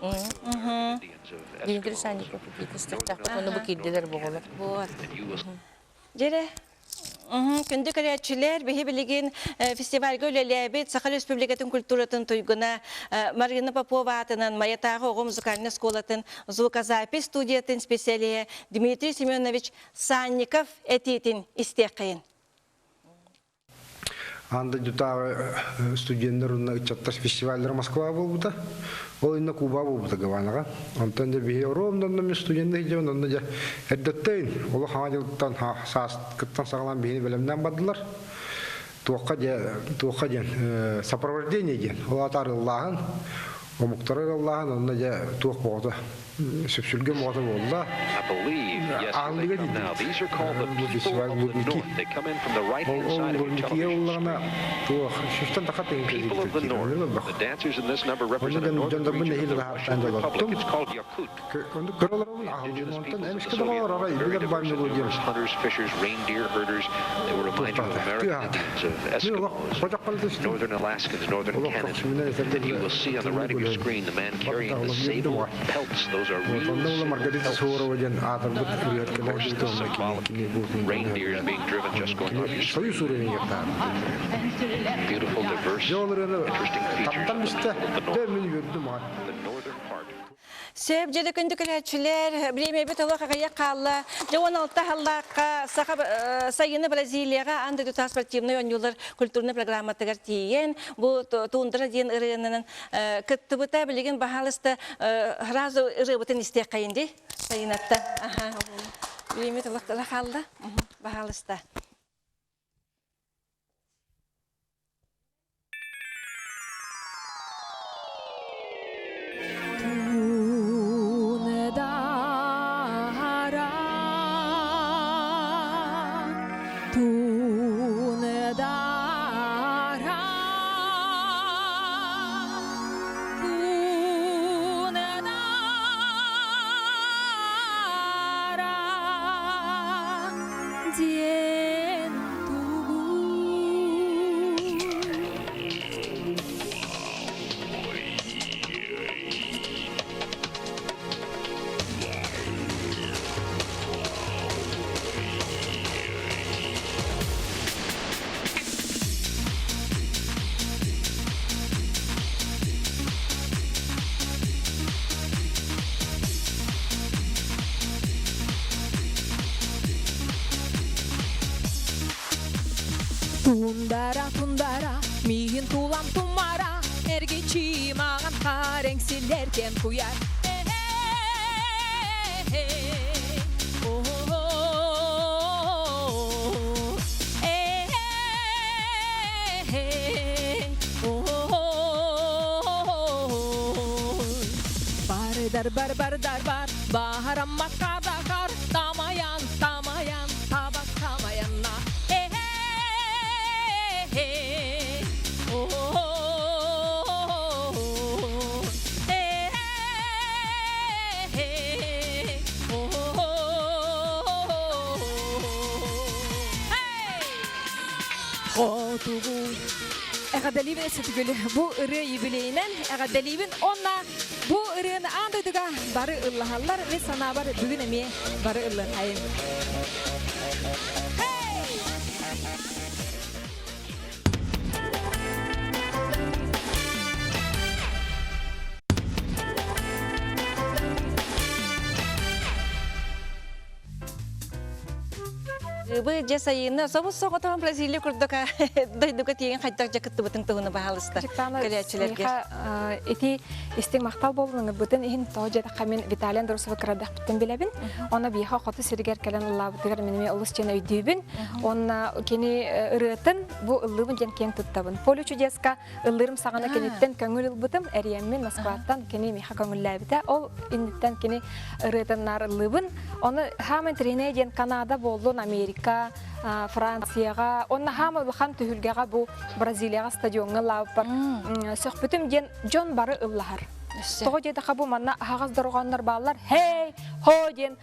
Дмитрий Санников этиитин истиэхтээхпит уонна бу киирдилэр буолар. Вот. Дьэрэ Күндү көрөөччүлэр, биһи билигин фестивальга үлэлээбит Саха Республикатын культуратын туйгуна Марина Попова аатынан Майатааҕы оҕо музыкальнай оскуолатын звукозапись студиятын специалиһа Дмитрий Семенович Санников этиитин истиэххэйин. Аан дойдутааҕы студеннар уонна ыччаттар фестиваллара Москва буолбута. Ол инна Куба буолбута Гаванаҕа. Онтон дьэ биһи ровно онно мин студенна сылдьабын, онно дьэ эрдэттэн олох хаҥа дьылтан сааскыттан саҕалаан биһини бэлэмнээн бардылар. Туохха дьэ туохха диэн сопровождение диэн. Ол аата арыллааһын, омуктары арыллааһын, онно дьэ туох боҕото сүпсүлгэн боҕото буолла. Ааллыга диидибит. Бу фестиваль Лурники. Ол ол Лурникигэ ыллаҕына туох сүүстэн таха тыһыынча киирбит. Онно дьон дьоннорбун нэһиилэ таһааттаан дьолоттум. Оннук көрө олоробун аһыллым. Онтон эмискэ доҕоор арай билэр баар мелодиям туохтаата тыаһаата. Мин олох хотоххол түстүм. Олох көхсүмүнэн этэргэ дылы олох үөрдүм аҕай. Вот онно була Маргарита Суворова диэн аатырбыт ырыаһыт кэлэр кини кини буутун кини союз уровеньгар Дьэ ол ырыаны таптан бистэ, дьэ мин үөрдүм аҕай. Сөп дьэ күндү көрөөччүлэр, бириэмэбит олох аҕыйах хаалла. Дьэ 16 халлаахха Саха сайыны Бразилияҕа аан дойдутааҕы спортивнай оонньуулар культурнай программатыгар тиийэн, бу Тундра диэн ырыанынан кыттыбыта. Билигин баһаалыста сразу ырыабытын истиэххэйин дии сайынаттан. Аха. Бириэмэбит олох хаалла. Баһаалыста. Туунадара, туунадара, туунадара диэн Тундара, тундара, миигин тулам тумара, эргиччи маҕан хаар эҥсиллэргэн куйар. Бардар бар бардар бар, баһараммат кадахар, тамаян, тамаян, табак тамаянна. Э-э-э, о-о-о, э-э-э, о-о-о. Хотугу Эҕэрдэлиибин өссө бу ырыа юбилейинэн эҕэрдэлиибин уонна бу ырыаны аан дойдуга бары ыллаһаллар мин санаабар бүгүн эмиэ бары ыллыахайын. Салгыбы дьэ сайыына собус соҕотоҕун Бразилия курдук дойдуга тиийэн хайдах дьэ кыттыбытыҥ туһуна баһаалыста кэлээччилэргэ. Ити истиҥ махтал буоллун ыҥырбытын иһин тоҕо диэтэххэ мин Виталий Андросовы кырадахпыттан билэбин. Онно биһиэхэ хоту сиригэр кэлэн ыллаабытыгар мин эмиэ олус диэн өйдүүбүн. Уонна кини ырыатын бу ыллыыбын диэн киэн туттабын. Поле чудеска ыллыырым саҕана киниттэн көҥүл ылбытым. Эрийэммин Москваттан кини миэхэ көҥүллээбитэ. Ол инниттэн кини ырыатын наар ыллыыбын. Ону хааман интэриэһинэй диэн Канада буоллун, Америка, Францияҕа, уонна хаама улахан түһүлгэҕэ бу Бразилияҕа стадиоҥҥа ыллаабыппар сөхпүтүм диэн дьон бары ыллаһар. Тоҕо диэтэххэ бу манна аһаҕас дорҕооннор бааллар хей хо диэн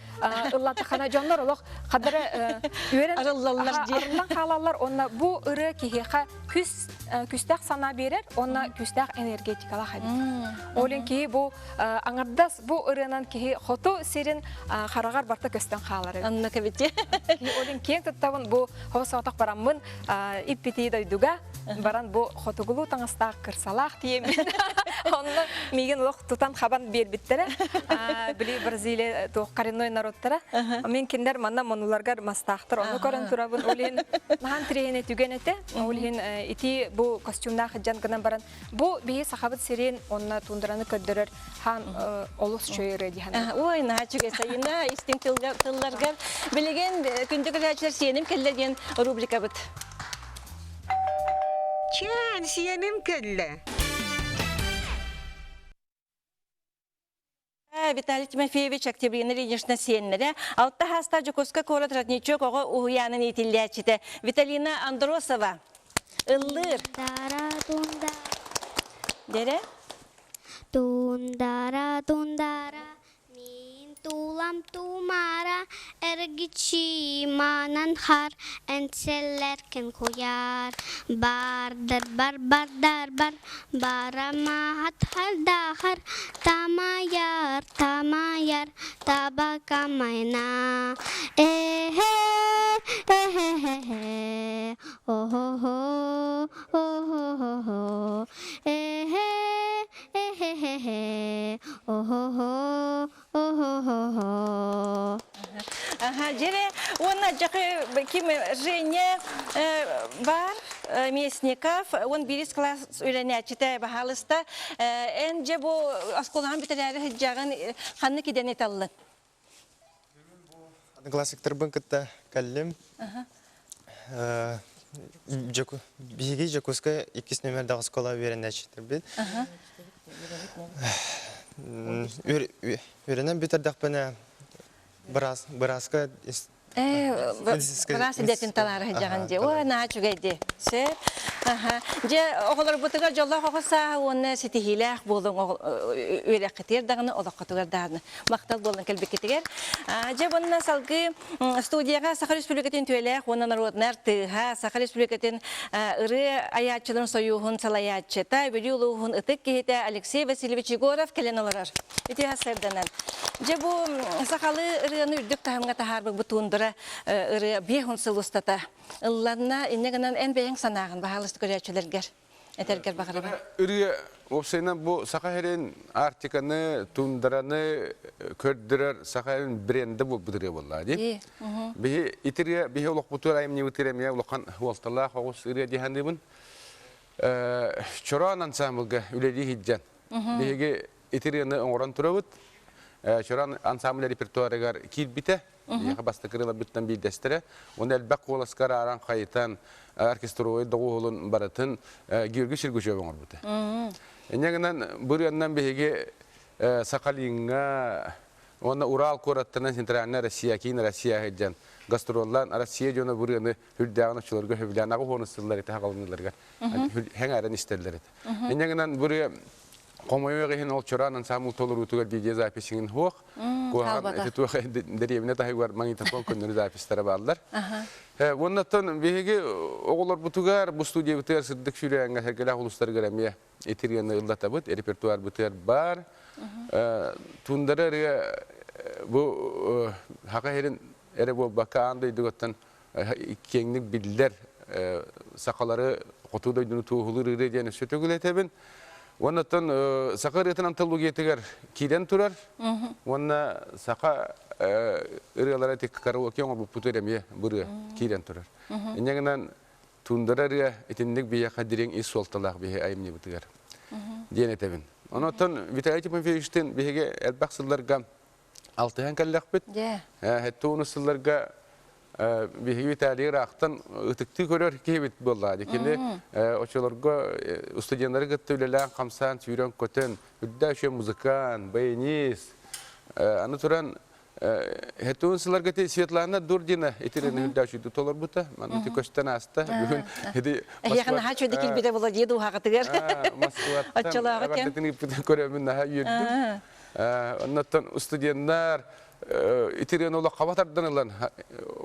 ыллатаххына дьоннор олох хадара үөрэн арыллаллар арыллан хаалаллар уонна бу ырыа киһиэхэ күс күстээх санаа биэрэр уонна күүстээх энергетикалаах эбит. Ол иһин киһи бу аҥардас бу ырыанан киһи хоту сирин хараҕар барта көстөн хаалар эбит. Оннук эбит. Ол иһин киэҥ туттабын бу хос соҕотох бараммын иппитии дойдуга баран бу хотугулуу таҥастаах кырсалаах тиийэммин онно миигин олох тутан хабан биэрбиттэрэ били Бразилия туох коренной народтара мин кинилэр манна монуларгар мастаахтар ону көрөн турабын ол иһин наһаан тирэһинэ түгэн этэ ол иһин ити бу костюмнаах дьан гынан баран бу биһи сахабыт сирин онно тундраны көрдөрөр хаан олус үчүгэй ырыа дии саныыбын. Ой, наһаа үчүгэй сайына истиҥ тылларгар. Билигин күндү көрөөччүлэр сиэним кэллэ диэн рубрикабыт. Чээн, сиэним кэллэ. Виталий Тимофеевич Октябрина Ильинична сиэннэрэ, алта хаастаах Дьокуускай куорат Родничок оҕо уһуйаанын иитиллээччитэ Виталина Андросова ыллыыр. Дэрэ? Тундара, тундара, Мин тулам тумара, эргиччи манан хар, энселлэркин куйаар. Бардар бар бардар бар, барамаһат хардахар, тамайар тамайар, табакамайна. Эхе, эхе-хе-хе, о-хо-хо, о-хо-хо-хо, эхе, Эхе-хе-хе, о-хо-хо, о-хо-хо-хо. Ага, дьире уонна дьакы ким Женя бар Местников, он бирис класс үөрэнээччитэ баһаалыста. Эн дьэ бу оскуолаҕын бүтэрээри сылдьаҕын ханнык идэни таллын? Классиктарбын кытта кэллим. Биһиги Дьокуускай иккис нүөмэрдээх оскуола үөрэнээччилэрбит. Үөрэнэн бүтэрдэхпинэ бырааска Быраас идэтин талаары сылдьаҕын дии. Ой, наһаа үчүгэй дии. Сөп. Дьэ, оҕолорбутугар дьоллоох оҕо сааһа уонна ситиһиилээх буолуҥ үөрэххитигэр даҕаны, олоххутугар даҕаны. Махтал буолан кэлбиккитигэр. Дьэ, уонна салгыы студияҕа Саха Республикатын үтүөлээх уонна народнай артыыһа, Саха Республикатын ырыа айааччыларын сойууһун салайааччыта, Бүлүү улууһун ытык киһитэ Алексей Васильевич Егоров кэлэн олорор. Ити сарсыарданан. Дьэ бу сахалыы ырыаны үрдүк таһымҥа таһаарбыт бу туундара ырыа биэс сыл устата ылланна. Инньэ гынан эн бэйэҥ санааҕын баһаалыста көрөөччүлэргэр этэргэр баҕарабын. Ырыа уопсайынан бу Саха сирин Арктиканы, туундараны көрдөрөр Саха сирин брендэ буолбут ырыа буолла дии. Биһи ити ырыа биһи олохпутугар айымньыбыт ырыа эмиэ улахан уолталаах оҕус ырыа дии саныыбын. Чороон ансаамбылга үлэлии сылдьан биһиги ити ырыаны оҥорон турабыт. Чороон ансамбль репертуарыгар киирбитэ. Биһиэхэ бастакы ырыаларбыттан биирдэстэрэ. Уонна элбэх куоласка арааран хайытан оркестровой доҕуһуолун барытын Георгий Сергучев оҥорбута. Инньэ гынан бу ырыаннан биһиги Сахалиҥҥа уонна Урал куораттарынан Центральная Россия, Киин Россия сылдьан гастроллаан Россия дьоно бу ырыаны үрдээҕин оччолорго сөбүлээн аҕыс уонус сыллар ити хаҕалыныыларыгар хэҥээрэн истэллэр этэ. Инньэ гынан бу ырыа хомойуох иһин ол чораан ансаамбыл толоруутугар видеозаписиҥин суох. Куһаҕан ити туох дэриэбинэ таһыгар магнитофон көннөрү записьтара бааллар. Уоннаттан биһиги оҕолорбутугар бу студиябытыгар сырдык сүүрээҥҥэ сэргэлээх улуустарыгар эмиэ ити ырыаны ыллатабыт, репертуарбытыгар баар. Тундара ырыа бу Саха сирин эрэ буолбакка аан дойдугаттан киэҥник биллэр сахалары хоту дойдуну туоһулуур ырыа диэн өссө төгүл этэбин. Уоннаттан саха ырыатын антологиятыгар киирэн турар. Уонна саха ырыалара тик караоке оҥорбуппутугар эмиэ бу ырыа киирэн турар. Инньэ гынан Тундара ырыа итинник биһиэхэ дириҥ ис суолталаах биһи айымньыбытыгар диэн этэбин. Онон Виталий Тимофеевичтыын биһиги элбэх сылларга алтыһан кэллэхпит. Сэттэ уонус сылларга биһиги Виталий ыраахтан ытыктыы көрөр киһибит буолла. Кини оччолорго студеннары кытта үлэлээн, хамсаан, сүүрэн-көтөн, үрдээх үчүгэй музыкант, баянист. Аны туран Хетуун сылларга ити Светлана Дурдина итирини үрдээх үчүгэй толорбута. Манна ити көстөн ааста. Бүгүн ити Эһиэхэ наһаа үчүгэйдик киирбитэ буолуо дии дууһаҕытыгар. Москваттан Оччолооҕу кэм. эҕэрдэтин ыыппытын көрөммүн наһаа үөрдүм. Оннуттан студеннар итирен олох хаба тардан ылан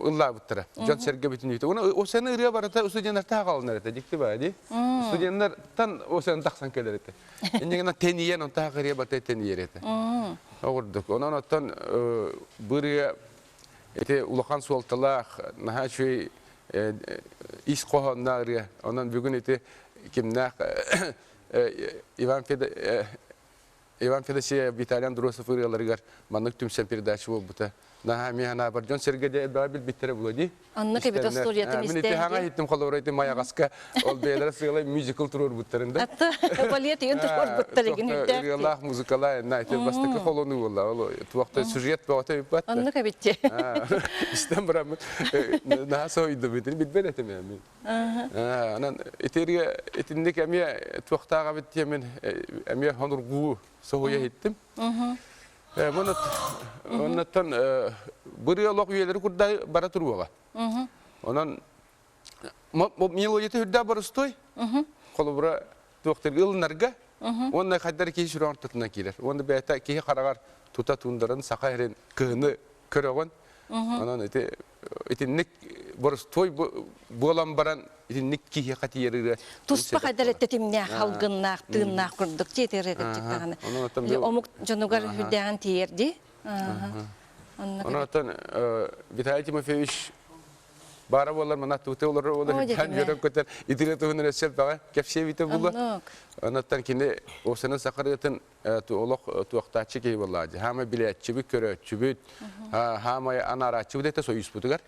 ыллаабыттара. Дьон сэргэ бүтүнүүтэ. Уна осены ырыа барыта студеннартан хаалынар этэ. Дикти баа ди. Студеннартан осен тахсан келер этэ. Иннигина тэнийэн онтаа ырыа барыта тэнийэр этэ. Оҕурдук. Онон оттон бу ырыа ити улахан суолталаах, наһаа үчүгэй ис хоһоонноох ырыа. Онон бүгүн ити кимнээх Иван Иван Федосеев, Виталий Андросов ырыаларыгар маннык түмсэн передача буолбута. Наһаа эмиэ санаабар дьон сэргэ де элбэҕи билбиттэрэ буолуо дии. Оннук эбит остуоруйатын Мин ити хаҥа иһиттим холобура ити Майаҕаска ол бэйэлэрэ сыалай мюзикл туруорбуттарын да. Атта балет үйін туруорбуттар игин үрдээх. Ырыалаах музыкалаа на ити бастакы холону буолла. Ол туохта сюжет бөҕөтө бүппэт. Оннук эбит. Истэн бараммыт наһаа соһуйдум итини билбэт этим мин. Анан итирге итинник эмиэ туохтаах эбит диэмин эмиэ хонургуу соһуйа иһиттим. Оннуттан бырыа олох үйэлэри курдай бара туруоҕа. Онон мелодията үрдэ боростуой. Холобура туохтар ылынарга уонна хайдар киһи сүрэҕин ортотунан киирэр. Уонна бэйэтэ киһи хараҕар тута тундарын саха эрин кыһыны көрөҕүн. Онон ити итинник боростуой буолан баран итинник киһиэхэ тиийэр ырыа туспа хайдар тэтимнээх халгыннаах тыыннаах курдук тиэтэр ырыа омук дьонугар үрдээҕин тиийэр дии Онон Виталий Тимофеевич баара буолар мана туты олорор буолар үөрэн көтөр итире туһунан өссө баҕа кэпсиэбитэ була. Онон кини осанын сахарыатын олох туохтааччы киһи буоллаҕа дии. Хаамай билээччибит, көрөөччүбүт, хаамай анаарааччыбыт этэ союзпутугар.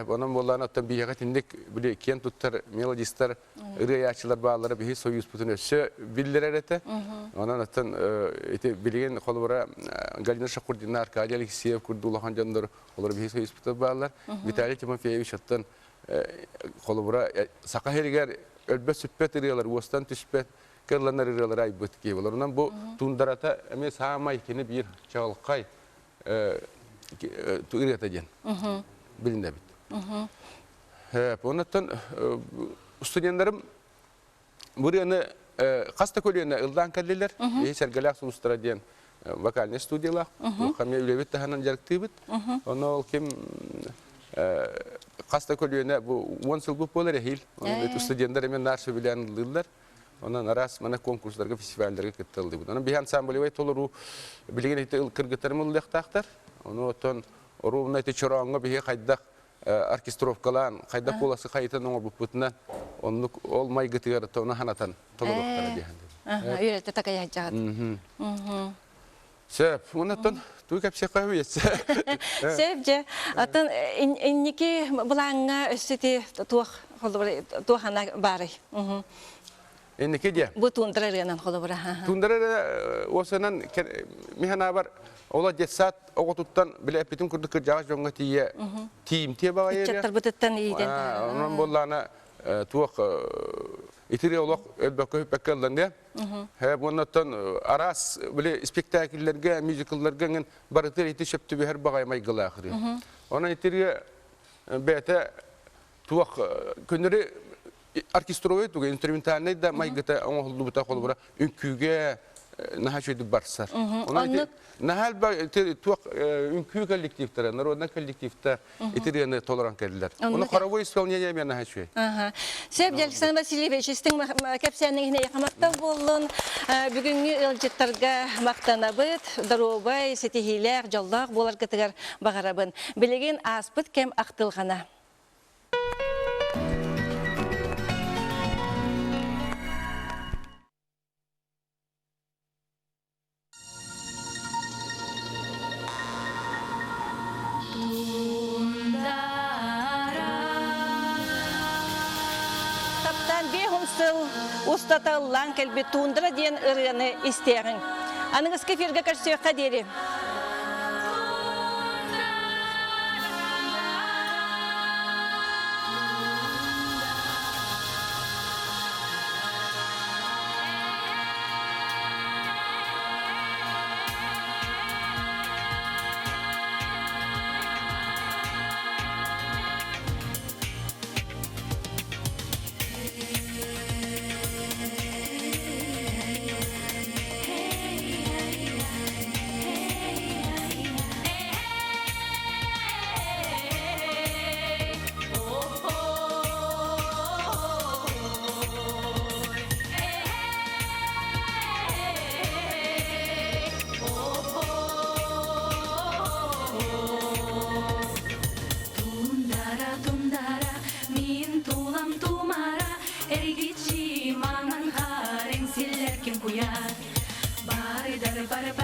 Онон буоллаҕына оттон биһиэхэ итинник били киэн туттар мелодистар, ырыайааччылар бааллара биһи союзпутун өссө биллэрэр этэ. Онон оттон ити билигин холобура Галина Шахурдина, Аркадий Алексеев курдук улахан дьоннор олор биһи союзпутугар бааллар. Виталий Тимофеевич оттон холобура саха сиригэр өлбөт-сүппэт ырыалар уостан түспэт кылланар ырыалары айбыт киһи болар. Онон бу туундарата эмиэ саамай кини биир чаҕылхай ырыата диэн билинэбит. Оннуттан студеннарым бу ырыаны хас да көлүөнэ ыллаан кэллилэр. Биһи Сэргэлээх сулустара диэн вокальнай студиялаах. Туохха эмиэ үлэбит таһынан дьарыктыыбыт. Онно ол ким хас да көлүөнэ бу 10 сылбыт буолар эһиил. Студеннар эмиэ наар сөбүлээн ыллыыллар. Онон араас мана конкурстарга, фестивальдарга кытталлыбыт. Онон биһи ансамблевай толоруу билигин ити кыргыттарым ыллыахтаахтар. Ону оттон ровно ити чорооҥҥо биһи хайдах оркестровкалаан, хайдах куоласы хайытан оҥорбуппутунан оннук ол майгытыгар тону ханатан толоруохтара диэн. Үөрэтэ такайаачаҕыт. Сөп. Оннуттан тугу кэпсиэххэ үһү Сөп дьэ. Атын инники былааҥҥа өссө ити туох холобура туох ана баарый? Инники диэ. Бу тундра ырыанан холобура. Тундра ырыа осынан миханабар ола детсад оҕотуттан билэ эппитим курдук кырдьаҕас дьоҥҥо тиийэ тиимтиэ баҕайы. Ыччаттарбытыттан иитэн. Онон буоллаана туох итири олох өлбөккө хүппэккэ ылланыа. Уоннаттан араас били спектакльлэргэ, мюзиклларга эҥин барытыгар ити сөп түбэһэр баҕайы майгылаах ырыа. Онон итиргэ бэйэтэ туох көннөрү оркестровай туга инструментальнай да майгыта оҥоһуллубута холобура үҥкүүгэ наһаа үчүгэйдик барсар. Онон наһаа элбэх туох үҥкүү коллективтара, народнай коллективтар ити ырыаны толорон кэллилэр. Ону хоровой исполнение эмиэ наһаа үчүгэй. Сөп, Александр Васильевич, истиҥ кэпсээниҥ иһин эйиэхэ махтал буоллун. Бүгүҥҥү ыалдьыттарга махтанабыт. Доруобай, ситиһиилээх, дьоллоох буоларгытыгар баҕарабын. Билигин ааспыт кэм ахтылҕана. устата ыллаан кэлбит Туундара диэн ырыаны истиэҕиҥ. Аныгыскы эфиргэ көрсүөххэ диэри. Тундара, тундара, мин тулам тумара, эргиччи маҥан хаар эҥсиллэр ким куйаар. Барыдар бар.